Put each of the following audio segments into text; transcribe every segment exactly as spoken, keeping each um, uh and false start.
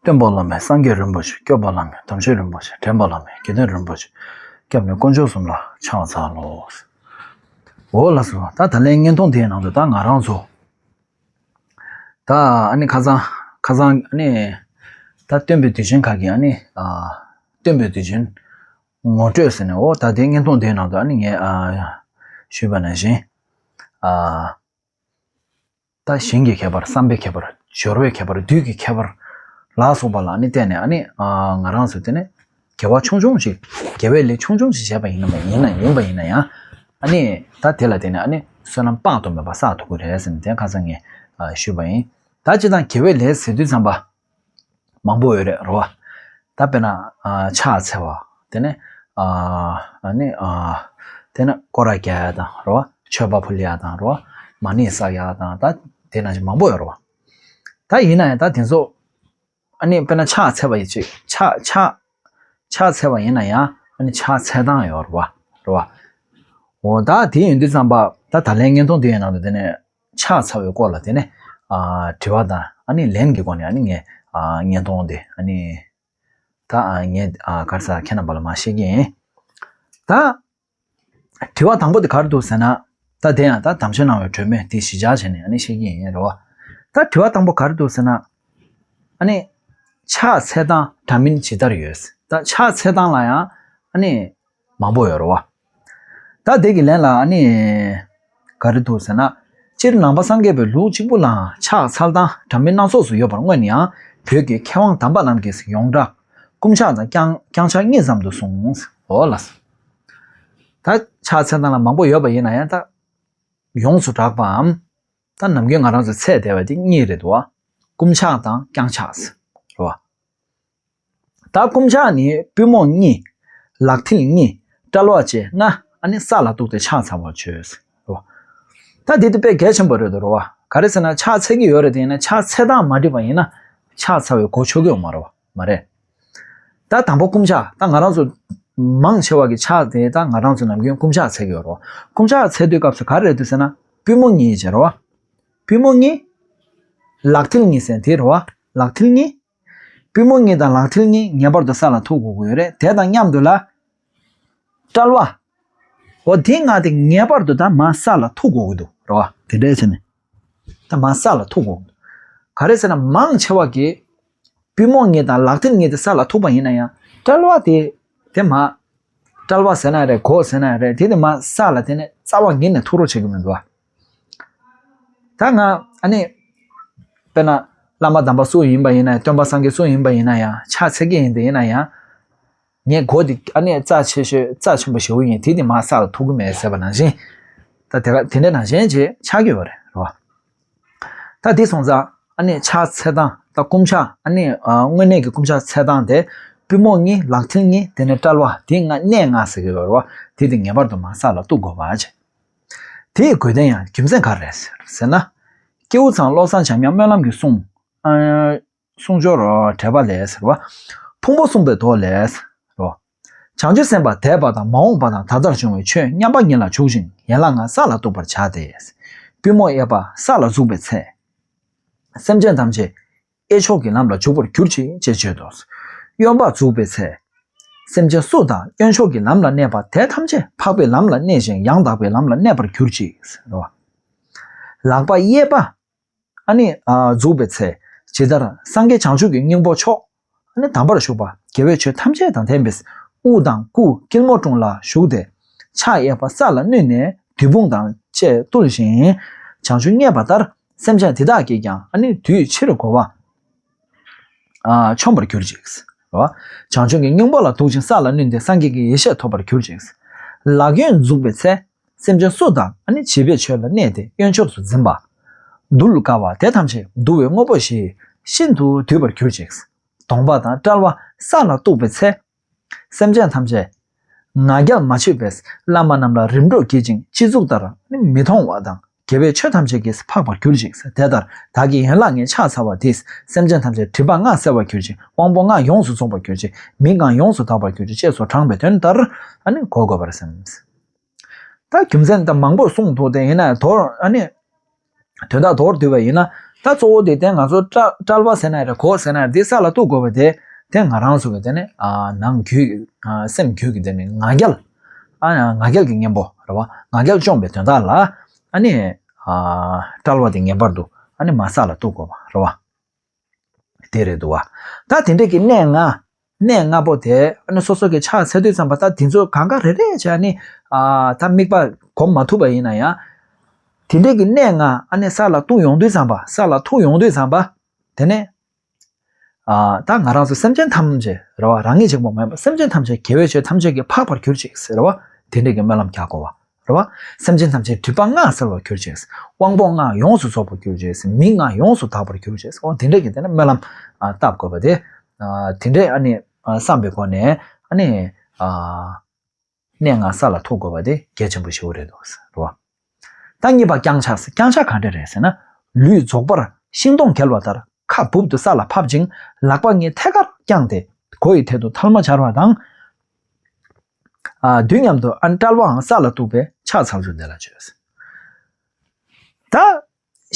སྟོན་པ་བླ་མེད་སངས་རྒྱས་རིན་པོ་ཆེ། སྐྱོབ་པ་བླ་མེད་དམ་ཆོས་རིན་པོ་ཆེ། འདྲེན་པ་བླ་མེད་དགེ་འདུན་རིན་པོ་ཆེ། སྐྱབས་གནས་དཀོན་མཆོག་གསུམ་ལ་ཕྱག་འཚལ་ལོ། འོ་ལགས་སོ། ད་ད་ལན་བརྙན་ཐུང་དེའི་ནང་དུ་ད་ང་རང་ཚོ། ད་ཨ་ནི་ཁ་སང་ཁ་སང་ཨ་ནི་ད་སྟོན་པའི་དུས་ཆེན་ཁག་གི་ཨ་ནི་ཨ་སྟོན་པའི་དུས་ཆེན་ངོ་སྤྲོད་ཟེར་ནས། འོ་ད་དེ་བརྙན་ཐུང་དེའི་ནང་དུ་ཨ་ནི་ངས་ཨ་ཞུས་པ་ནང་བཞིན། ཨ་ད་ཞིང་གི་ཁྱད་པར། བསམ་པའི་ཁྱད་པར། སྦྱོར་བའི་ཁྱད་པར། དུས་ཀྱི་ཁྱད་པར་ལ་སོགས་པ་ལ་ཨ་ནི་བརྟེན་ནས། ཨ་ནི་ཨ་ང་རང་ཚོས་དེ་ནས་དགེ་བ་ཆུང་ཆུང་ཞིག་དགེ་བའི་ལས་ཆུང་ཆུང་ཞིག་བྱས་པ་ཡིན་ན་ཡིན་ན་ཡིན་པ་ཡིན་ན་ཡང་། ཨ་ནི་ད་དེ་ལ་བརྟེན་ནས་ཨ་ནི་བསོད་ནམས་དཔག་ཏུ་མེད་པ་བསགས་ཐུབ་ཀྱི་རེད་ཟེར་ནས་དེ་ཁ་སང་ངས་ཨ་ཞུས་པ་ཡིན། ད་སྤྱིར་བཏང་དགེ་བའི་ལས་ཟེར་དུས་ཙམ་པ། མང་པོ་ཡོད་རེད་རོ། ད་དཔེར་ན་ཨ་ཕྱག་འཚལ་བ། དེ་ནས་ཨ་ནི་ཨ་དེ་ནས་སྐོར་ར་རྒྱག་ཡ་དང་རོ། མཆོད་པ་ཕུལ་ཡ་དང་རོ། མ་ཎི་བསགས་ཡ་དང་། ད་དེ་ནང་བཞིན་མང་པོ་ཡོད་རོ། ད་ཡིན་ན་ཡང་ད་དེ་ཚོ་ཨ་ནི་དཔེར་ན་ཕྱག་འཚལ་བ་ཡི་ཆེད་ཕྱག་ཕྱག་ཕྱག་འཚལ་བ་ཡིན་ན་ཡང་ཨ་ནི་ཕྱག་འཚལ་སྟངས་ཡོད་རོ། རོ། འོ་ད་དེ་ཡིན་དུས་ཙམ་པ། ད་ད་ལན་བརྙན་ཐུང་དེ་ཡི་ནང་དུ་དེ་ནས་ཕྱག་འཚལ་བའི་སྐོར་ལ་དེ་ནས་ཨ་དྲི་བ་དང་ཨ་ནི་ལན་གྱི་སྒོ་ནས་ཨ་ནི་ངས་ཨ་བརྙན་ཐུང་དེ་ཨ་ནི་ད་ཨ་ངས་ཨ་ག་རེ་ཟེར། ཁྱེད་རྣམ་པ་ལ་མར་བཤད་ཀྱི་ཡིན། ད་དྲི་བ་དང་པོ་དེ་ག་རེ་འདུག་ཟེར་ན། ད་དེ་ཡང་ད་དམ་ཆོས་གནང་བའི་སྒྲོན་མེ་དེ་གཞི་བཅའ་བྱས་ནས་ཨ་ནི་བཤད་ཀྱི་ཡིན་རོ། ད་དྲི་བ་དང་པོ་ག་རེ་འདུག་ཟེར་ན། ཨ་ནི་ཕྱག་འཚལ་སྟངས་འདྲ་མིན་ཇི་ལྟར་ཡོད། ད་ཕྱག་འཚལ་སྟངས་ལ་ཡང་ཨ་ནི་མང་པོ་ཡོད་རེད་བ། ད་དེ་གི་ལན་ལ་ཨ་ནི་ག་རེ་འདུག་ཟེར་ན། སྤྱིར་ནང་པ་སངས་རྒྱས་པའི་ལུགས་གཅིག་པུ་ལའང་ཕྱག་འཚལ་སྟངས་འདྲ་མིན་སྣ་ཚོགས་སུ་ཡོད་པར་སྔོན་ནས་ཡང་བོད་ཀྱི་མཁས་དབང་དམ་པ་རྣམས་ཀྱིས་ཡོངས་གྲགས་བསྐུམ་ཕྱག་དང་བརྐྱང་བརྐྱང་ཕྱག་གཉིས་ཙམ་དུ་གསུངས། འོ་ལགས། ད་ཕྱག་འཚལ་སྟངས་ལ་མང་པོ་ཡོད་པ་ཡིན་ན་ཡང་། ད་ཡོངས་སུ་གྲགས་པའམ་ད་ནམ་རྒྱུན་ང་རང་ཚོས་འཚལ་བསྡད་པ་དེ་གཉིས་རེད་འདུག་བ། བསྐུམ་ཕྱག་དང་བརྐྱང་ཕྱག་ཟེར་བ། ད་བསྐུམ་ཕྱག་ནི་པུས་མོ་གཉིས། ལག་མཐིལ་གཉིས། དཔྲལ་བ་བཅས་ལྔ་ཨ་ནི་ས་ལ་གཏུགས་ཏེ་ཕྱག་འཚལ་བར་བྱོས། རོ། ད་འདི་དེ་དཔེ་གལ་ཆེན་པོ་རེད་འདུག་རོ་བ། ག་རེ་ཟེར་ན་ཕྱག་འཚལ་གྱི་ཡོད་རེད། དེ་ཡིན་ན་ཕྱག་འཚལ་སྟངས་མ་འགྲིག་པ་ཡིན་ན་ཕྱག་འཚལ་བའི་གོ་ཆོད་ཀྱི་ཡོད་མ་རེད་བ། མ་རེད། ད་དང་པོ་བསྐུམ་ཕྱག་ད་ང་རང་ཚོ་མང་ཆེ་བ་གི་ཕྱག་དེ་ད་ང་རང་ཚོ་ནམ་རྒྱུན་བསྐུམ་ཕྱག་འཚལ་གྱི་ཡོད་རེད་བ། བསྐུམ་ཕྱག་འཚལ་དུས་སྐབས་སུ་ག་རེ་རེད་འདུག་ཟེར་ན། པུས་མོ་གཉིས་བྱས་རོ། པུས་མོ་གཉིས། ལག་མཐིལ་གཉིས་ཟེར་དེ་རོ། ལག་མཐིལ་གཉིས། པུས་མོ་གཉིས་དང་ལག་མཐིལ་གཉིས་ངེས་པར་དུ་ས་ལ་ཐུག་དགོས་ཀྱི་ཡོད་རེད། དེ་དང་མཉམ་དུ་ལ། དཔྲལ་བ། འོ་དེ་ལྔ་དེ་ངེས་པར་དུ་ད་མར་ས་ལ་ཐུག་དགོས་ཀྱི་འདུག་རོ། དེ་འདྲ་བྱས་ནས་ད་མར་ས་ལ་ཐུག་དགོས་ཀྱི་འདུག་ག་རེ་ཟེར་ན་མང་ཆེ་བ་གིས། པུས་མོ་གཉིས་དང་ལག་མཐིལ་གཉིས་དེ་ས་ལ་ཐུག་པ་ཡིན་ན་ཡང་དཔྲལ་བ་དེ། དེ་མར། དཔྲལ་བ་ཟེར་ན་རེད། མགོ་ཟེར་ན་རེད། དེ་དེ་མར་ས་ལ་དེ་ནས་རྩ་བ་ཉིད་ནས་ཐུག་རོགས་བྱེད་ཀྱི་མི་འདུག་བ། ད་ང་ཨ་ནི། དཔེར་ན་བླ་མ་དམ་པ་སུ་ཡིན་པ་ཡིན་ན་ཡང་། སྟོན་པ་སངས་རྒྱས་སུ་ཡིན་པ་ཡིན་ན་ཡང་། ཕྱག་འཚལ་གྱི་ཡིན་དེ་ཡིན་ན་ཡང་། ངས་མགོ་དེ་ཨ་ནི་རྩ་ཆེ་ཤོས་རྩ་ཆེན་པོ་ཞེ་པོ་ཡིན། དེ་དེ་མར་ས་ལ་ཐུག་གི་མེད་ཟེར་བ་ནང་བཞིན། ད་དེ་ག་དེ་འདྲ་ནང་བཞིན་བྱས་ཆགས་ཀྱི་ཡོད་རེད། རེད་བ། ད་དེ་སོང་ཙང་ཨ་ནི་ཕྱག་འཚལ་སྟངས། ད་བསྐུམ་ཕྱག་ཨ་ནི་ཨ་དངོས་གནས་ཀྱི་བསྐུམ་ཕྱག་འཚལ་སྟངས་དེ། པུས་མོ་གཉིས། ལག་མཐིལ་གཉིས། དེ་ནས་དཔྲལ་བ། དེ་ལྔ་གནས་ལྔ་ཟེར་གྱི་ཡོད་རེད་བ། དེ་དེ་ངེས་པར་དུ་མར་ས་ལ་གཏུག་དགོས་པ་བྱས། དེའི་དགོས་དོན་ཡང་རྒྱུ་མཚན་ག་རེ་རེད་ཟེར་ན། སྐྱེས་བུ་ཚང་བློ་བཟང་འཇམ་དབྱངས་སྨོན་ལམ་གྱི་གསུང་། ཨ། གསུང་སྦྱོར་འགྲེལ་པ་ལས་ཟེར་བ། ཕུང་པོ་གསུངས་པའི་མདོ་ལས་ཟེར་བ། བྱང་ཆུབ་སེམས་དཔའ་འདས་པ་དང་མ་འོངས་པ་དང་ད་ལྟར་བྱུང་བའི་ཆོས་མཉམ་པ་ཉིད་ལ་འཇུག་ཅིང་ཡན་ལག་ལྔ་ས་ལ་གཏུགས་པར་བྱ་སྟེ། པུས་མོ་གཡས་པ་ས་ལ་ཟུག་པའི་ཚེ། སེམས་ཅན་ཐམས་ཅད་གཡས་ཕྱོགས་ཀྱི་ལམ་ལ་འཇུག་པར་གྱུར་ཅིག་ཅེས་བརྗོད་དོ། གཡོན་པ་ཟུག་པའི་ཚེ། སེམས་ཅན་སུ་དག་གཡོན་ཕྱོགས་ཀྱི་ལམ་ལ་གནས་པ་དེ་ཐམས་ཅད་འཕགས་པའི་ལམ་ལ་གནས་ཤིང་ཡང་དག་པའི་ལམ་ལ་གནས་པར་གྱུར་ཅིག་ཟེར་བ། ལག་པ་གཡས་པ། ཨ་ནི་ཨ་འཛུགས་པའི་ཚེ། ཇི་ལྟར་སངས་རྒྱས་བྱང་ཆུབ་ཀྱི་སྙིང་པོ་མཆོག་ཨ་ནི་དམ་པར་བཞུགས་པ་དགེ་བའི་ཆོས་ཐམས་ཅད་དང་ལྡན་པའི་དབུ་དང་སྐུ་སྐྱིལ་མོ་ཀྲུང་ལ་བཞུགས་ཏེ། ཕྱག་གཡས་པ་ས་ལ་བསྣུན་ནས་བདུད་དཔུང་དང་བཅས་བཏུལ་ཞིང་། བྱང་ཆུབ་བརྙེས་པ་ལྟར་སེམས་ཅན་དེ་དག་གིས་ཀྱང་ཨ་ནི་དུས་ཕྱིར་འགོར་བ་ཨ་འཆོམས་པར་གྱུར་ཅིག། རོ། བྱང་ཆུབ་ཀྱི་སྙིང་པོ་ལ་ཐུག་ཅིང་ས་ལ་བསྣུན་ཏེ་སངས་རྒྱས་ཀྱི་ཡེ་ཤེས་ཐོབ་པར་གྱུར་ཅིག། ལག་གཡོན་འཛུགས་པའི་ཚེ། སེམས་ཅན་སུ་དག་ཨ་ནི་བྱིས་པའི་ཆོས་ལ་གནས་ཏེ་གཡོན་ཕྱོགས་སུ་འཛིན་པ། གདུལ་དཀའ་བ་དེ་ཐམས་ཅད་འདུལ་བའི་དངོས་པོ་ཞེས་ཤིན་ཏུ་བསྡུས་པར་གྱུར་ཅིག། གདོང་པ་དང་དཔྲལ་བ་ས་ལ་གཏུགས་པའི་ཚེ། སེམས་ཅན་ཐམས་ཅད་ང་རྒྱལ་མ་མཆིས་པས་བླ་མ་རྣམས་ལ་རིམ་གྲོ་བགྱིད་ཅིང་སྤྱི་གཙུག་ལྟར་ཨ་ནི་མི་མཐོང་བ་དང་དགེ་བའི་ཆོས་ཐམས་ཅད་ཀྱིས་འཕགས་པར་གྱུར་ཅིག། དེ་ལྟར་བདག་གི་ཡན་ལག་ལྔའི་ཕྱག་འཚལ་བ་དེས་སེམས་ཅན་ཐམས་ཅད་སྒྲིབ་པ་ལྔ་སེལ་བར་གྱུར་ཅིག། དབང་པོ་ལྔ་ཡོངས་སུ་རྫོགས་པར་གྱུར་ཅིག། མིག་ལྔ་ཡོངས་སུ་དག་པར་གྱུར་ཅིག་ཅེས་སོགས་དྲངས་པའི་དོན་ལྟར་ཨ་ནི་གོ་དགོས་པར་སེམས། ད་རྒྱུ་མཚན་ད་མང་པོ་གསུངས་འདུག། དེ་ཡིན་ན་མདོར་ཨ་ནི་དོན་དག་མདོར་བསྡུས་པ་ཡིན་ན། ད་གཙོ་བོ་དེ་དེ་ང་ཚོ་བཀྲ་བཀྲལ་བ་ཟེར་ན་རེད། གོ་ཟེར་ན་རེད། དེ་ས་ལ་གཏུག་དགོས་པ་དེ་དེ་ང་རང་ཚོ་གི་དེ་ནི་ཨ་ནང་རྒྱུད་ཀྱི་ཨ་སེམས་རྒྱུད་ཀྱི་དེ་ནི་ང་རྒྱལ། ཨ་ང་རྒྱལ་གྱི་གཉེན་པོ་རེད་བ། ང་རྒྱལ་བཅོམ་པའི་དོན་དག་ལ་ཨ་ནི་ཨ་བཀྲལ་བ་དེ་ངེས་པར་དུ་ཨ་ནི་མ་ས་ལ་གཏུག་དགོས་པ་རེད་བ། དེ་རེད་འདུག་བ། ད་དེ་འདྲས་ཀྱི་གནས་ལྔ། གནས་ལྔ་པོ་དེ་ཨ་ནི་སོ་སོ་གི་ཕྱག་འཚལ་དུས་ཙམ་པ། ད་དེ་ཚོ་གང་ག་རེ་རེ་བྱས་ནི་ཨ་ད་དམིགས་པ་སྒོམ་མ་ཐུབ་པ་ཡིན་ན་ཡང་། དེ་འདྲས་ཀྱི་གནས་ལྔ་ཨ་ནི་ས་ལ་གཏུག་ཡོང་དུས་ཙམ་པ། ས་ལ་ཐུག་ཡོང་དུས་ཙམ་པ། དེ་ནས་ཨ་ད་ང་རང་ཚོ་སེམས་ཅན་ཐམས་ཅད་རེད་བ། རང་ཉིད་གཅིག་པོ་མེད་པ། སེམས་ཅན་ཐམས་ཅད་དགེ་བའི་ཆོས་ཐམས་ཅད་ཀྱིས་འཕགས་པར་གྱུར་ཅིག་ཟེར་བ། དེ་འདྲས་ཀྱི་སྨོན་ལམ་རྒྱག་དགོས་བ། རེད་བ། སེམས་ཅན་ཐམས་ཅད་སྒྲིབ་པ་ལྔ་སེལ་བར་གྱུར་ཅིག། དབང་པོ་ལྔ་ཡོངས་སུ་རྫོགས་པར་གྱུར་ཅིག། མི་ལྔ་ཡོངས་སུ་དག་པར་གྱུར་ཅིག། འོ་དེ་འདྲས་ཀྱི་དེ་ནི་སྨོན་ལམ་ཨ་བཏབ་དགོས་པ་དེ། ཨ་དེ་འདྲས་ཨ་ནི་ཨ་བསམ་པའི་སྒོ་ནས་ཨ་ནི་ཨ་གནས་ལྔ་ས་ལ་ཐུག་དགོས་པ་དེ་གལ་ཆེན་པོ་ཞེ་པོ་རེད་འདུག་ཟེར་བ། ད་གཉིས་པ་བརྐྱང་ཕྱག་ཟེར། བརྐྱང་ཕྱག་ག་འདྲ་རེད་ཟེར་ན། ལུས་རྫོགས་པར་ཤིང་སྡོང་གལ་བ་ལྟར་ཁ་སྦུབ་ཏུ་ས་ལ་ཕབ་ཅིང་ལག་པ་གཉིས་ཐད་ཀར་བརྐྱངས་ཏེ་མགོ་ཡི་ཐད་དུ་ཐལ་མོ་སྦྱར་བ་དང་། ཨ་དུས་མཉམ་དུ་ཨ་བཀྲལ་བའང་ས་ལ་གཏུགས་པས་ཕྱག་འཚལ་ལོ་འདི་ལ་བརྗོད། ད་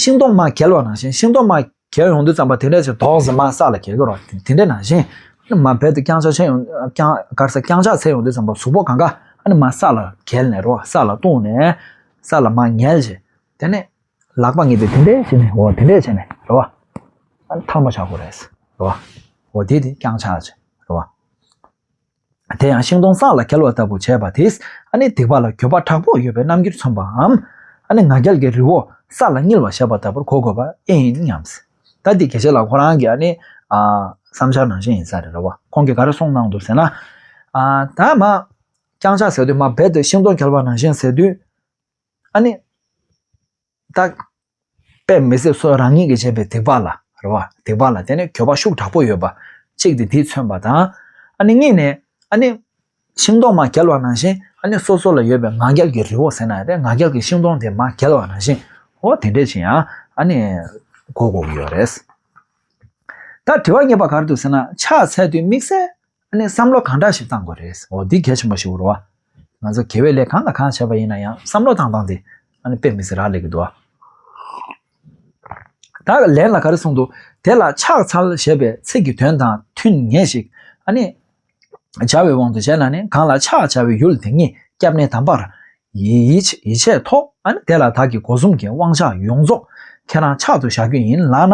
ཤིང་སྡོང་མར་གལ་བ་ནང་བཞིན། ཤིང་སྡོང་མར་གལ་ཡོང་དུས་ཙམ་པ་དེ་འདྲས་ཅིག་རྡོག་ཟེར་མར་ས་ལ་གལ་གི་རོ། དེ་འདྲས་ནང་བཞིན་མར་རྦད་དེ་བརྐྱང་ཕྱག་འཚལ་ཡོང་བརྐྱང་ག་རེ་ཟེར་བརྐྱང་ཕྱག་འཚལ་ཡོང་དུས་ཙམ་པ་གཟུགས་པོ་གང་ག་ཨ་ནི་མར་ས་ལ་གལ་ནས་རོ། ས་ལ་གཏུགས་ནས་ས་ལ་མར་ཉལ་བྱས། དེ་ནས་ལག་པ་གཉིས་དེ་དེ་འདྲས་བྱས་ནས། འོ་དེ་འདྲས་བྱས་ནས་རོ། ཨ་ནི་ཐལ་མོ་སྦྱར་དགོས་རེད་རོ། འོ་དེ་དེ་བརྐྱང་ཕྱག་བྱས་རོ། དེ་ཡང་ཤིང་སྡོང་ས་ལ་གལ་བ་ལྟ་བུ་བྱས་པ་དེས་ཨ་ནི་སྡིག་པ་ལ་འགྱོད་པ་དྲག་པོ་ཡོད་པའི་རྣམ་འགྱུར་མཚོན་པའམ། ཨ་ནི་ང་རྒྱལ་གྱི་རི་བོ་ས་ལ་བསྙིལ་བ་ཞེས་པ་ལྟ་བུར་གོ་དགོས་པ་ཨེ་ཡིན་སྙམ། ད་འདི་དགེ་བཤེས་ལགས་ཁོ་རང་གི་ཨ་ནི་ཨ་བསམ་འཆར་ནང་བཞིན་ཡིན་ས་རེད་རེད་བ། ཁོང་གིས་ག་རེ་གསུངས་གནང་འདུག་ཟེར་ན། ཨ་ད་མར་བརྐྱང་ཕྱག་ཟེར་དུས་མར་རྦད་དེ་ཤིང་སྡོང་གལ་བ་ནང་བཞིན་ཟེར་དུས། ཨ་ནི་ད་དཔེ་མི་སྲིད་སོ་རང་ཉིད་ཀྱིས་བྱས་པའི་སྡིག་པ་ལ་རེད་བ། སྡིག་པ་ལ་དེ་ནི་འགྱོད་པ་ཤུགས་དྲག་པོ་ཡོད་པ། གཅིག་དེ་དེས་མཚོན་པ་དང་། ཨ་ནི་གཉིས་ནས་ཨ་ནི་ཤིང་སྡོང་མར་གལ་བ་ནང་བཞིན་ཨ་ནི་སོ་སོ་ལ་ཡོད་པའི་ང་རྒྱལ་གྱི་རི་བོ་ཟེར་ན་རེད། ང་རྒྱལ་གྱི་ཤིང་སྡོང་དེ་མར་གལ་བ་ནང་བཞིན། འོ་དེ་འདྲས་ཅིག་ཡང་ཨ་ནི་གོ་དགོས་ཀྱི་ཡོད་རེད། ད་དྲི་བ་གཉིས་པ་ག་རེ་འདུག་ཟེར་ན། ཕྱག་འཚལ་དུས་དམིགས་བསལ་ཨ་ནི་བསམ་བློ་གང་འདྲ་ཞིག་བཏང་དགོས་རེད། འོ་འདི་གལ་ཆེན་པོ་ཞིག་རེད་བ། ང་ཚོ་དགེ་བའི་ལས་གང་དང་གང་བྱས་པ་ཡིན་ན་ཡང་བསམ་བློ་བཏང་སྟངས་དེ་ཨ་ནི་དཔེ་མི་སྲིད་རག་ལས་ཀྱི་འདུག་བ། ད་ལན་ལ་ག་རེ་གསུངས་འདུག་དེ་ལ་ཕྱག་འཚལ་ཞེས་པའི་ཚིག་གི་དོན་དང་མཐུན་ངེས་ཤིག་ཨ་ནི་བྱ་བའི་དབང་དུ་བྱས་ན་ནི། གང་ལ་ཕྱག་བྱ་བའི་ཡུལ་དེ་ཉིད་སྐྱབས་གནས་དམ་པར་ཡིད་ཡིད་ཆེས་ཐོག་ཨ་ནི་དེ་ལ་བདག་གི་སྒོ་གསུམ་གྱི་དབང་ཆ་ཡོངས་རྫོགས་ཁྱེད་རང་ཕྱག་ཏུ་བཞག་རྒྱུ་ཡིན་ལབ་ན།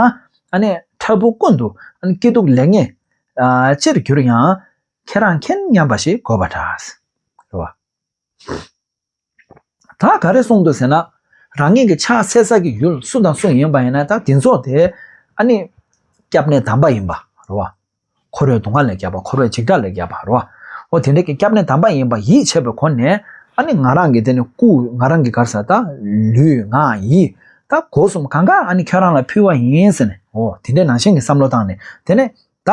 ཨ་ནི་འཕྲལ་ཕུགས་ཀུན་ཏུ་ཨ་ནི་སྐྱིད་སྡུག་ལེགས་ཉེས་ཨ་ཅིར་གྱུར་ཡང་ཁྱེད་རང་མཁྱེན་སྙམ་པ་ཞིག་དགོས་པ་འདྲ། རེད་བ། ད་ག་རེ་གསུངས་འདུག་ཟེར་ན། རང་ཉིད་ཀྱི་ཕྱག་འཚལ་ས་གི་ཡུལ་སུ་དང་སུ་ཡིན་པ་ཡིན་ན། ད་དེ་ཚོ་དེ་ཨ་ནི་སྐྱབས་གནས་དམ་པ་ཡིན་པ་རེད་བ། འཁོར་བའི་སྡུག་བསྔལ་ལས་བསྐྱབས་པ། འཁོར་བའི་འཇིགས་སྐྲག་ལས་བསྐྱབས་པ་རེད་བ། འོ་དེ་འདྲ་གི་སྐྱབས་གནས་དམ་པ་ཡིན་པ་ཡིད་ཆེས་པའི་སྒོ་ནས། ཨ་ནི་ང་རང་གི་དེ་ནི་སྐུ། ང་རང་གི་ག་རེ་ཟེར། ད་ལུས་ངག་ཡིད་ད་སྒོ་གསུམ་གང་ག་ཨ་ནི་ཁྱོད་རང་ལ་ཕུལ་བ་ཡིན་ཟེར་ནས། འོ་དེ་འདྲ་ནང་བཞིན་གྱི་བསམ་བློ་བཏང་ནས། དེ་ནས་ད་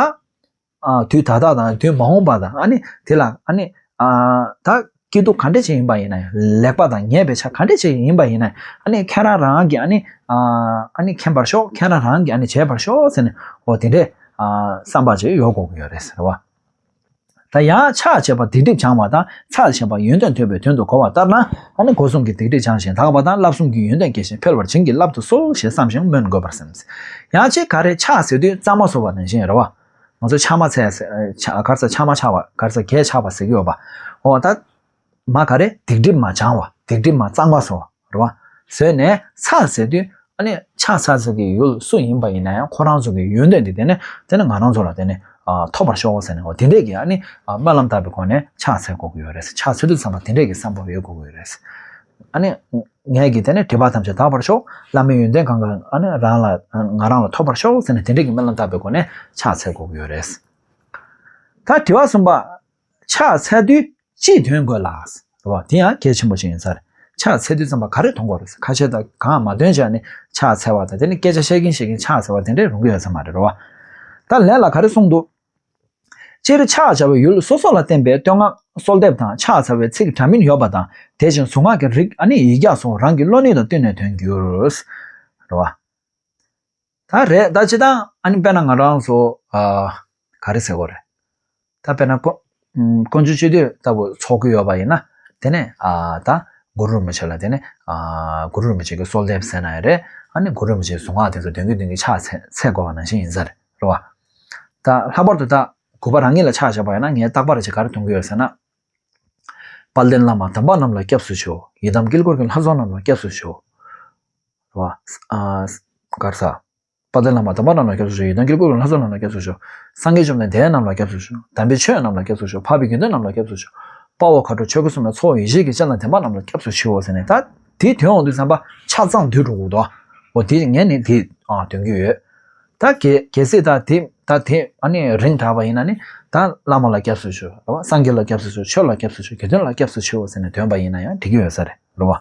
ཨ་དུས་ད་ལྟ་དང་དུས་མ་འོངས་པ་དང་། ཨ་ནི་དེ་ལ་ཨ་ནི་ཨ་ད་སྐྱིད་སྡུག་ག་འདྲ་ཅིག་ཡིན་པ་ཡིན་ན་ཡང་། ལེགས་པ་དང་ཉེས་པའི་ཆ་ག་འདྲ་ཅིག་ཡིན་པ་ཡིན་ན་ཡང་། ཨ་ནི་ཁྱེད་རང་རང་གིས་ཨ་ནི་ཨ་ཨ་ནི་མཁྱེན་པར་ཤོག་ཁྱེད་རང་རང་གིས་ཨ་ནི་བྱེད་པར་ཤོག་ཟེར་ནས། འོ་དེ་འདྲའི་ཨ་བསམ་པ་ཅིག་ཡོད་དགོས་ཀྱི་ཡོད་རེད་ཟེར་བ། ད་ཡང་ཕྱག་བྱས་པ་སྡིག་སྒྲིབ་སྦྱང་བ་དང་། ཕྱག་བྱས་པ་ཡོན་ཏན་ཐོབ་པའི་དོན་དུ་གོ་བ་ལྟར་ན། ཨ་ནི་སྒོ་གསུམ་གྱི་སྡིག་སྒྲིབ་སྦྱངས་ཤིང་དག་པ་དང་། བསླབ་གསུམ་གྱི་ཡོན་ཏན་སྐྱེས་ཤིང་འཕེལ་བར་བྱིན་གྱིས་བརླབ་ཏུ་གསོལ་ཞེས་བསམ་ཞིང་སྨོན་དགོས་པར་སེམས། ཡང་ཅིག་ག་རེ་ཕྱག་འཚལ་དུས་གཙང་མ་བཟོ་བ་ནང་བཞིན་རེད་བ། ང་ཚོ་ཕྱག་མ་འཚལ་ཟེར། ཕྱག་ག་རེ་ཟེར། ཕྱག་མ་ཕྱག་པ། ག་རེ་ཟེར། གད་ཕྱག་པ་ཟེར་གྱི་ཡོད་པ། འོ་ད་མ་ག་རེ། སྡིག་སྒྲིབ་མ་སྦྱང་བ། སྡིག་སྒྲིབ་མ་གཙང་མ་བཟོ་བ་རེད་བ། བཟོས་ནས་ཕྱག་འཚལ་དུས་ཨ་ནི་ཕྱག་འཚལ་ས་གི་ཡུལ་སུ་ཡིན་པ་ཡིན་ན་ཡང་། ཁོ་རང་ཚོ་གི་ཡོན་ཏན་དེ་དེ་ནས་དེ་ནས་ང་རང་ཚོ་ལ་དེ་ནས་ཨ་ཐོབ་པར་ཤོག་ཟེར་ནས། འོ་དེ་འདྲས་ཀྱི་ཨ་ནི་ཨ་སྨོན་ལམ་བཏབ་པའི་སྒོ་ནས་ཕྱག་འཚལ་དགོས་ཀྱི་ཡོད་རེད། ཕྱག་འཚལ་དུས་ཙམ་པ་དེ་འདྲས་ཀྱི་བསམ་པ་ཡོད་དགོས་ཀྱི་ཡོད་རེད། ཨ་ནི་ངེད་ཀྱི་དེ་ནས་སྒྲིབ་པ་ཐམས་ཅད་དག་པར་ཤོག་བླ་མའི་ཡོན་ཏན་གང་ག་ཨ་ནི་རང་ལ་ང་རང་ལ་ཐོབ་པར་ཤོག་ཟེར་ནས་དེ་འདྲས་ཀྱི་སྨོན་ལམ་བཏབ་པའི་སྒོ་ནས་ཕྱག་འཚལ་དགོས་ཀྱི་ཡོད་རེད། ད་དྲི་བ་གསུམ་པ། ཕྱག་འཚལ་དུས་ཅི་འདོན་དགོས་ལགས། རེད་བ། དེ་ཡང་གལ་ཆེན་པོ་ཞིག་ཡིན་ས་རེད། ཕྱག་འཚལ་དུས་ཙམ་པ་ག་རེ་འདོན་དགོས་རེད། ཁ་ཆེ་དང་གང་མ་འདོན་བྱས་ནས་ཕྱག་འཚལ་བ་དང་། དེ་ནི་སྐད་ཆ་བཤད་ཀྱིན་བཤད་ཀྱིན་ཕྱག་འཚལ་བ་དེ་འདྲས་རུང་གི་ཡོད་ས་མ་རེད། རེད་བ། ད་ལན་ལ་ག་རེ་གསུངས་འདུག་སྤྱིར་ཕྱག་བྱ་བའི་ཡུལ་སོ་སོ་ལ་བརྟེན་པའི་བསྟོད་བསྔགས་གསོལ་འདེབས་དང་། ཕྱག་འཚལ་བའི་ཚིག་འདྲ་མིན་ཡོད་པ་དང་། དེ་བཞིན་གཟུངས་སྔགས་ཀྱི་རིགས་ཨ་ནི་ཡིག་བརྒྱ་སོགས་རང་གི་བློ་ནུས་དང་བསྟུན་ནས་འདོན་རྒྱུར། རེད་བ། ད་རེད། ད་སྤྱིར་བཏང་ཨ་ནི་དཔེར་ན་ང་རང་ཚོ་ཨ་ག་རེ་ཟེར་དགོས་རེད། ད་དཔེར་ན་དཀོན་དཀོན་མཆོག་སྤྱི་འདུས་ལྟ་བུ་ཚོགས་ཀྱི་ཡོད་པ་ཡིན་ན། དེ་ནས་ཨ་ད་ གུ་རུ་རིན་པོ་ཆེ་ལ་དེ་ནི་གུ་རུ་རིན་པོ་ཆེ་གི་གསོལ་འདེབས་ཟེར་ན་ཡང་རེད། ཨ་ནི་གུ་རུ་རིན་པོ་ཆེའི་གཟུངས་སྔགས་དེ་ཚོ་འདོན་གྱིན་འདོན་གྱིན་ཕྱག་འཚལ་འཚལ་དགོས་པ་ནང་བཞིན་ཡིན་ས་རེད། རེད་བ། ད་ལྷག་པར་དུ་ད་གུས་པ་རང་ཉིད་ལ་ཕྱག་བཞག་པ་ཡིན་ན་ངས་རྟག་པར་ཅིག་ག་རེ་འདོན་གྱི་ཡོད་ཟེར་ན། དཔལ་ལྡན་བླ་མ་དམ་པ་རྣམས་ལ་སྐྱབས་སུ་མཆིའོ། ཡི་དམ་དཀྱིལ་འཁོར་གྱི་ལྷ་ཚོགས་རྣམས་ལ་སྐྱབས་སུ་མཆིའོ། རེད་བ། ཨ། ག་རེ་ཟེར། དཔལ་ལྡན་བླ་མ་དམ་པ་རྣམས་ལ་སྐྱབས་སུ་མཆིའོ། ཡི་དམ་དཀྱིལ་འཁོར་གྱི་ལྷ་ཚོགས་རྣམས་ལ་སྐྱབས་སུ་མཆིའོ། སངས་རྒྱས་བཅོམ་ལྡན་འདས་རྣམས་ལ་སྐྱབས་སུ་མཆིའོ། དམ་པའི་ཆོས་རྣམས་ལ་སྐྱབས་སུ་མཆིའོ། འཕགས་པའི་དགེ་འདུན་རྣམས་ལ་སྐྱབས་སུ་མཆིའོ། དཔའ་བོ་མཁའ་འགྲོ་ཆོས་སྐུ་སྲུང་མའི་ཚོགས་ཡེ་ཤེས་ཀྱི་སྤྱན་དང་ལྡན་པ་རྣམས་ལ་སྐྱབས་སུ་མཆིའོ་ཟེར་ནས། ད་དེའི་དོན་འོང་དུས་ཙམ་པ་ཆ་ཚང་བསྡུས་འགྲོ་དགོས་འདུག་འོ་དེ་ངས་ནི་དེ་ཨ་འདོན་གྱི་ཡོད། ད་གལ་གལ་སྲིད་ད་དེ་ད་དེ་ཨ་ནི་རིང་དྲགས་པ་ཡིན་ན་ནི། ད་བླ་མ་ལ་སྐྱབས་སུ་མཆིའོ། རེད་བ། སངས་རྒྱས་ལ་སྐྱབས་སུ་མཆིའོ། ཆོས་ལ་སྐྱབས་སུ་མཆིའོ། དགེ་འདུན་ལ་སྐྱབས་སུ་མཆིའོ་ཟེར་ནས་འདོན་པ་ཡིན་ན་ཡང་འགྲིག་གི་ཡོད་ས་རེད། རེད་བ།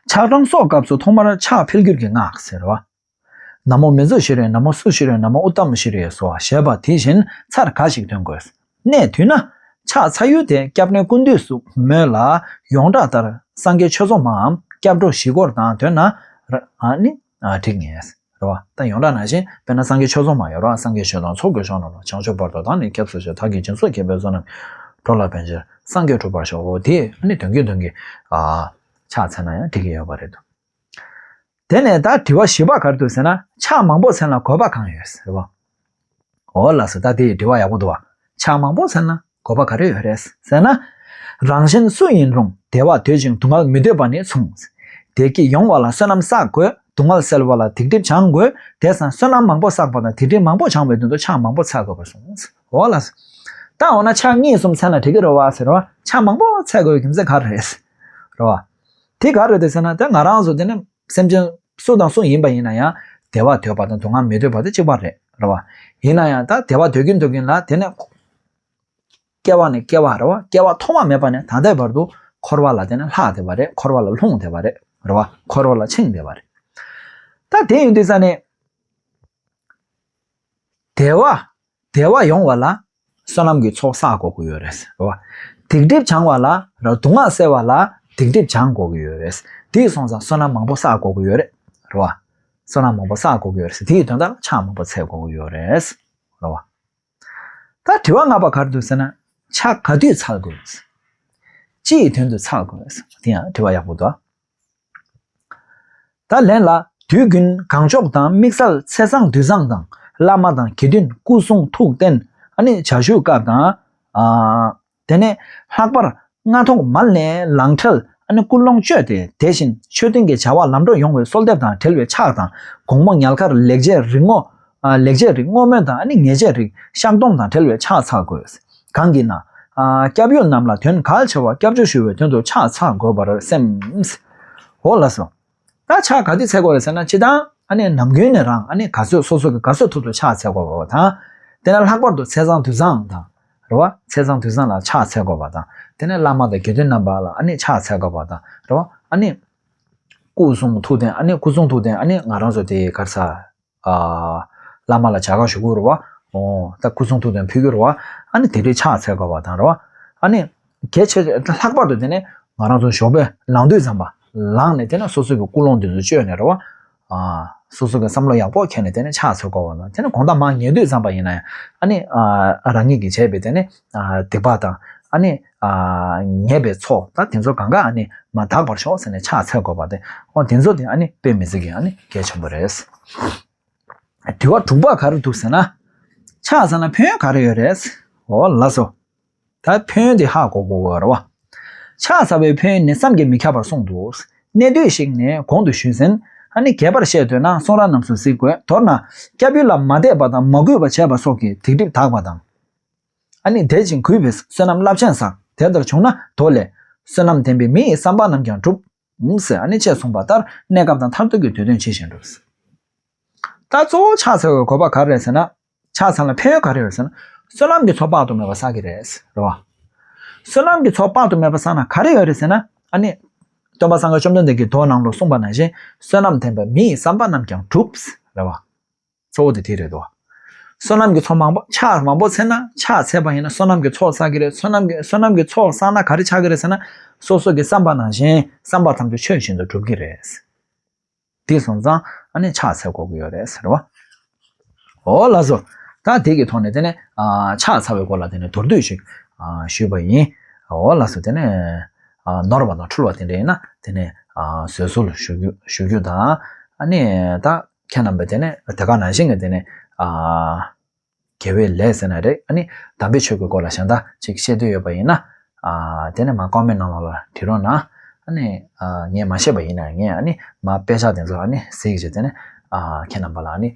ཕྱག་དྲུང་སོགས་སྐབས་སུ་ཐོག་མར་ཕྱག་འཕེལ་འགྱུར་གྱི་སྔགས་ཟེར་བ། ན་མོ་མི་འཇུ་ཤྲཱི་ཡེ། ན་མོ་སུ་ཤྲཱི་ཡེ། ན་མོ་ཨུཏྟམ་ཤྲཱི་ཡེ་སོགས་ཞེས་པ་དེ་བཞིན་ཚར་ག་ཞིག་འདོན་དགོས། གནས་དུས་ན། ཕྱག་འཚལ་ཡུལ་དེ་སྐྱབས་གནས་ཀུན་འདུས་སུ་མོས་ལ། ཡོངས་གྲགས་ལྟར་སངས་རྒྱས་ཆོས་ཚོགས་མའམ་སྐྱབས་འགྲོ་བཞི་སྐོར་དང་འདོན་ན་ཨ་ནི་འགྲིག་ངེས། རེད་བ། ད་ཡོངས་གྲགས་ནང་བཞིན་དཔེར་ན་སངས་རྒྱས་ཆོས་ཚོགས་མ་ཡོད་རེད་བ། སངས་རྒྱས་ཆོས་དང་ཚོགས་ཀྱི་མཆོག་རྣམས་ལ། བྱང་ཆུབ་བར་དུ་བདག་ནི་སྐྱབས་སུ་མཆི། བདག་གིས་སྦྱིན་སོགས་བགྱིས་པའི་བསོད་ནམས། འགྲོ་ལ་ཕན་ཕྱིར་སངས་རྒྱས་འགྲུབ་པར་ཤོག་འོ་དེ་ཨ་ནི་འདོན་གྱིན་འདོན་གྱིན་ཨ་ཕྱག་འཚལ་ན་ཡང་འགྲིག་གི་ཡོད་པ་རེད་འདུག་དེ་ནས་ད་དྲི་བ་བཞི་པ་ག་རེ་འདུག་ཟེར་ན། ཕྱག་མང་པོ་འཚལ་ན་དགོས་པ་གང་ཡོད་ཟེར་བ། འོ་ལགས་སོ། ད་དེ་ཡི་དྲི་བ་ཡག་པོ་འདུག་བ། ཕྱག་མང་པོ་འཚལ་ན་དགོས་པ་ག་རེ་ཡོད་རེད་ཟེར་ན། རང་གཞན་སུ་ཡིན་རུང་བདེ་བ་འདོད་ཅིང་སྡུག་བསྔལ་མི་འདོད་པ་ནི་མཚུངས། བདེ་སྐྱིད་ཡོང་བ་ལ་བསོད་ནམས་བསགས་དགོས། སྡུག་བསྔལ་སེལ་བ་ལ་སྡིག་སྒྲིབ་སྦྱང་དགོས། དེ་སང་བསོད་ནམས་མང་པོ་བསགས་པ་དང་སྡིག་སྒྲིབ་མང་པོ་སྦྱངས་པའི་དོན་དུ་ཕྱག་མང་པོ་འཚལ་དགོས་པར་གསུངས། འོ་ལགས་སོ། ད་འོ་ན་ཕྱག་གཉིས་གསུམ་འཚལ་ན་འགྲིག་གི་རེད་བ་ཟེར་བ། ཕྱག་མང་པོ་འཚལ་དགོས་པའི་རྒྱུ་མཚན་ག་རེ་རེད་ཟེར་བ། དེ་ག་རེ་རེད་ཟེར་ན། ད་ང་རང་ཚོ་དེ་ནི་སེམས་ཅན་སུ་དང་སུ་ཡིན་པ་ཡིན་ན་ཡང་བདེ་བ་འདོད་པ་དང་སྡུག་བསྔལ་མི་འདོད་པ་དེ་གཅིག་པ་རེད། རེད་བ། ཡིན་ན་ཡང་ད་བདེ་བ་འདོད་ཀྱིན་འདོད་ཀྱིན་ལ་དེ་ནས་སྐྱེ་བ་ནས་སྐྱེ་བ། རེད་བ། སྐྱེ་བ་ཐོག་མ་མེད་པ་ནས་ད་ལྟའི་བར་དུ་འཁོར་བ་ལ་དེ་ནས་ལྷག་བསྡད་པ་རེད། འཁོར་བ་ལ་ལྷུང་བསྡད་པ་རེད། རེད་བ། འཁོར་བ་ལ་འཆིང་བསྡད་པ་རེད། ད་དེ་ཡིན་དུས་ཙ་ནས་བདེ་བ་བདེ་བ་ཡོང་བ་ལ་བསོད་ནམས་ཀྱི་ཚོགས་བསགས་དགོས་ཀྱི་ཡོད་རེད། རེད་བ། སྡིག་སྒྲིབ་སྦྱང་བ་ལ། རེད། སྡུག་བསྔལ་སེལ་བ་ལ་སྡིག་སྒྲིབ་སྦྱང་དགོས་ཀྱི་ཡོད་རེད། དེ་སོང་ཙང་བསོད་ནམས་མང་པོ་བསགས་དགོས་ཀྱི་ཡོད་རེད། རེད་བ། བསོད་ནམས་མང་པོ་བསགས་དགོས་ཀྱི་ཡོད་རེད། དེ་ཡི་དོན་དག་ལ་ཕྱག་མང་པོ་འཚལ་དགོས་ཀྱི་ཡོད་རེད། རེད་བ། ད་དྲི་བ་ལྔ་པ་ག་རེ་འདུག་ཟེར་ན། ཕྱག་ག་དུས་འཚལ་དགོས། ཅི་ཡི་དོན་དུ་འཚལ་དགོས། དེ་ཡང་དྲི་བ་ཡག་པོ་འདུག་ད་ལན་ལ། དུས་ཀུན་གང་ལྕོགས་དང་། དམིགས་བསལ་ཚེས་བཟང་དུས་བཟང་དང་། བླ་མ་དང་དགེ་འདུན་སྐུ་གསུང་ཐུགས་རྟེན། ཨ་ནི་བྱ་བཞུགས་སྐབས་དང་། ཨ། དེ་ནས་ལྷག་པར་སྔ་ཐོག་མར་ནས་ལངས་འཕྲལ་ཨ་ནི་སྐུ་ལོངས་སྤྱོད་དེ། དེ་བཞིན་མཆོད་རྟེན་གྱི་བྱ་བ་ལམ་འགྲོ་ཡོང་བའི་གསོལ་འདེབས་དང་འབྲེལ་བའི་ཕྱག་དང་། དགོང་མོ་ཉལ་ཁར་ལེགས་བྱས་རིགས་བསྔོ། ཨ། ལེགས་བྱས་རིགས་བསྔོ་སྨོན་དང་ཨ་ནི་ཉེས་བྱས་རིགས་བཤགས་སྡོམ་དང་འབྲེལ་བའི་ཕྱག་འཚལ་དགོས། གང་གིས་ན། ཨ། སྐྱབས་ཡུལ་རྣམས་ལ་དོན་གལ་ཆེ་བ་སྐྱབས་བཅོལ་ཞུ་བའི་དོན་དུ་ཕྱག་འཚལ་དགོས་པར་སེམས། འོ་ལགས་སོ། ད་ཕྱག་ག་དུས་འཚལ་དགོས་རེད་ཟེར་ན། སྤྱིར་བཏང་ཨ་ནི་ནམ་རྒྱུན་ནས་རང་ཨ་ནི་ག་ཚོད་སོ་སོ་གི་ག་ཚོད་ཐུབ་ཐུབ་ཕྱག་འཚལ་དགོས་པ་དང་། དེ་ནས་ལྷག་པར་དུ་ཚེས་བཟང་དུས་བཟང་དང་། རེད་བ། ཚེས་བཟང་དུས་བཟང་ལ་ཕྱག་འཚལ་དགོས་པ་དང་། དེ་ནས་བླ་མ་དང་དགེ་འདུན་རྣམ་པ་ལ་ཨ་ནི་ཕྱག་འཚལ་དགོས་པ་དང་། རེད་བ། ཨ་ནི་སྐུ་གསུང་ཐུགས་རྟེན། ཨ་ནི་སྐུ་གསུང་ཐུགས་རྟེན་ཨ་ནི་ང་རང་ཚོ་དེ་གར་ས། ཨ། བླ་མ་ལ་བྱ་དགའ་ཞུ་དགོས་རེད་བ། འོ། ད་སྐུ་གསུང་ཐུགས་རྟེན་ཕུལ་གྱི་རེད་བ། ཨ་ནི་དེ་རིང་ཕྱག་འཚལ་དགོས་པ་དང་། རེད་བ། ཨ་ནི་གལ་ཆེ་ལྷག་པར་དུ་དེ་ནས་ང་རང་ཚོ་ཞོགས་པའི་ལངས་དུས་ཙམ་པ་ལངས་ནས། དེ་ནས་སོ་སོ་གི་ཀུན་སློང་དེ་ཚོ་བཅོས་ནས། རེད་བ། ཨ། སོ་སོ་གི་བསམ་བློ་ཡག་པོ་འཁྱེར་ནས་དེ་ནས་ཕྱག་འཚལ་དགོས་པ་དང་། དེ་ནས་དགོང་དག་མར་ཉལ་དུས་ཙམ་པ་ཡིན་ན་ཡང་ཨ་ནི། ཨ། རང་ཉིད་ཀྱིས་བྱས་པའི་དེ་ནས། ཨ། སྡིག་པ་དང་། ཨ་ནི། ཨ། ཉེས་པའི་ཚོགས་དང་དེ་ཚོ་གང་ག་ཨ་ནི་མ་དག་པར་ཤོག་ཟེར་ནས་ཕྱག་འཚལ་དགོས་པ་དེ། འོ། དེ་ཚོ་དེ་ཨ་ནི་དཔེ་མི་སྲིད་ཀྱི་ཨ་ནི་གལ་ཆེན་པོ་རེད། དྲི་བ་དྲུག་པ་ག་རེ་འདུག་ཟེར་ན། ཕྱག་འཚལ་ན་ཕན་ཡོན་ག་རེ་ཡོད་རེད། འོ་ལགས་སོ། ད་ཕན་ཡོན་དེ་ཧ་གོ་དགོས་ཀྱི་རེད་བ། ཕྱག་འཚལ་བའི་ཕན་ཡོན་ནི་བསམ་གྱིས་མི་ཁྱབ་པར་གསུངས་འདུག་གནད་བསྡུས་ཤིག་ནས་གོང་དུ་ཞུས་ཟིན། ཨ་ནི་རྒྱས་པར་བཤད་འདོད་ན་གསུང་རབ་རྣམས་སུ་གཟིགས་དགོས། མདོར་ན། སྐྱབས་ཡུལ་ལ་མ་དད་པ་དང་མ་གུས་པ་བྱས་པ་སོགས་ཀྱི་སྡིག་སྒྲིབ་དག་པ་དང་། ཨ་ནི་དད་ཅིང་གུས་པས་བསོད་ནམས་རླབས་ཆེན་བསགས། དེ་ལྟར་བྱུང་ན་མདོ་ལས། བསོད་ནམས་ལྡན་པའི་མི་ཡི་བསམ་པ་རྣམས་ཀྱང་འགྲུབ། ཟེར་ཨ་ནི་ཅེས་གསུངས་པ་ལྟར་གནས་སྐབས་དང་མཐར་ཐུག་གི་དུས་སྟོན་ཇི་བཞིན་འགྲུབ། ད་གཙོ་བོ་ཕྱག་འཚལ་བའི་དགོས་པ་ག་རེ་རེད་ཟེར་ན། ཕྱག་འཚལ་ན་ཕན་ཡོན་ག་རེ་ཡོད་ཟེར་ན། བསོད་ནམས་ཀྱི་ཚོགས་དཔག་ཏུ་མེད་པ་བསགས་ཀྱི་རེད། རེད་བ། བསོད་ནམས་ཀྱི་ཚོགས་དཔག་ཏུ་མེད་པ་བསགས་ན་ག་རེ་ཡོད་རེད་ཟེར་ན། ཨ་ནི། སྟོན་པ་སངས་རྒྱས་བཅོམ་ལྡན་འདས་ཀྱིས་མདོ་ནང་ལ་གསུངས་པ་ནང་བཞིན། བསོད་ནམས་ལྡན་པའི་མི་ཡི་བསམ་པ་རྣམས་ཀྱང་འགྲུབ། རེད་བ། གཙོ་བོ་དེ་དེ་རེད་དོ། བསོད་ནམས་ཀྱི་ཚོགས་མང་པོ། ཕྱག་མང་པོ་འཚལ་ན། ཕྱག་འཚལ་བ་ཡིན་ན་བསོད་ནམས་ཀྱི་ཚོགས་བསགས་ཀྱི་རེད། བསོད་ནམས་ཀྱི་བསོད་ནམས་ཀྱི་ཚོགས་བསགས་ན་ག་རེ་ཆགས་ཀྱི་རེད་ཟེར་ན། སོ་སོ་གི་བསམ་པ་ནང་བཞིན་བསམ་པ་ཐམས་ཅད་ཆོས་བཞིན་དུ་འགྲུབ་ཀྱི་རེད། དེ་སོང་ཙང་ཨ་ནི་ཕྱག་འཚལ་དགོས་ཀྱི་ཡོད་རེད་ཟེར་བ། འོ་ལགས་སོ། ད་དེ་གི་ཐོག་ནས་དེ་ནས་ཨ་ཕྱག་འཚལ་བའི་སྐོར་ལ་དེ་ནས་མདོར་བསྡུས་ཤིག་ཨ་ཞུས་པ་ཡིན། འོ་ལགས་སོ། དེ་ནས་ ནོར་བ་དང་འཁྲུལ་བ་དེ་འདྲ་ཡིན་ན་དེ་ནས་བཟོད་གསོལ་ཞུ་རྒྱུ་ཞུ་རྒྱུ་དང་། ཨ་ནི་ད་ཁྱེད་རྣམ་པས་དེ་ནས་དེ་ག་ནང་བཞིན་གྱི་དེ་ནས་དགེ་བའི་ལས་ཟེར་ན་རེད། ཨ་ནི་དམ་པའི་ཆོས་ཀྱི་སྐོར་ལ་གཞན་དག་ཅིག་བཤད་འདོད་ཡོད་པ་ཡིན་ན། དེ་ནས་མ་ཀོ་མེན་ནང་ལོགས་ལ་བྲིས་རོགས་གནང་། ཨ་ནི་ངས་མ་ཤེས་པ་ཡིན་ན་ངས་ཨ་ནི་མ་དཔེ་ཆ་དེ་ཚོ་ཨ་ནི་གཟིགས་བྱས་དེ་ནས་ཁྱེད་རྣམ་པ་ལ་ཨ་ནི་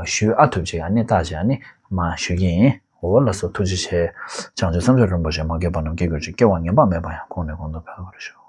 ཞུ་ཨ་ཐུབ་ཅིག་ཨ་ནི་ལྟ་ཅིག་ཨ་ནི་མ་ཞུ་གི་ཡིན། འོ་ལགས་སོ། ཐུགས་རྗེ་ཆེ། བྱང་ཆུབ་སེམས་མཆོག་རིན་པོ་ཆེ། མ་སྐྱེས་པ་རྣམས་སྐྱེ་དགོས་ཕྱིར། སྐྱེ་བ་ངེས་པ་མེད་པ་ཡང་། གོང་ནས་གོང་དུ་འཕེལ་བར་ཤོག།